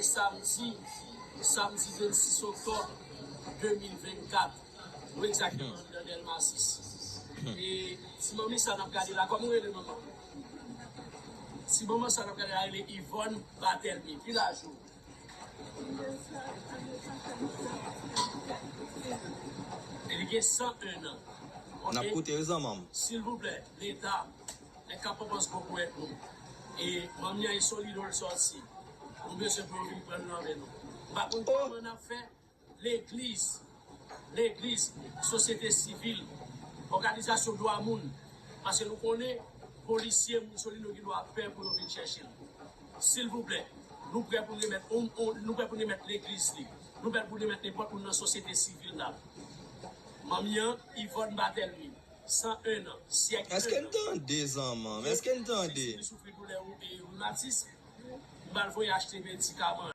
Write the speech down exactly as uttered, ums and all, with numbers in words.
Samdi, samdi vennsis oktòb de mil vennkat. Nou egzakteman andan Dèlma sis. E ti manmi sa n ap gade la, kòman ou rele manman? Ti manman sa n ap gade la rele Yvonne Barthelmy. Ki laj ou? E li gen san en an. N ap koute wi zanmanm. Silvouplè, Leta, nèg k ap panse gwo pou èd nou. E manmi an e Solidor l sòti. Nou bezwen pou yo vin pran l nan men nou. M pa konn kòman n ap fè. Legliz, legliz, sosyete sivil, òganizasyon dwa moun. Paske nou konnen polisye, moun Solidor gen dwa pè pou yo vin chèche l. Silvouplè, nou prè pou n remèt, nou prè pou n remèt legliz li. Nou prè pou n remèt nenpòt moun nan sosyete sivil la. Manmi an, Yvonne Barthelmy, san en an, syèk. Èske n tande zanmanm? Èske n tande? Li soufri doulè rimatis. M pral voye achte medikaman.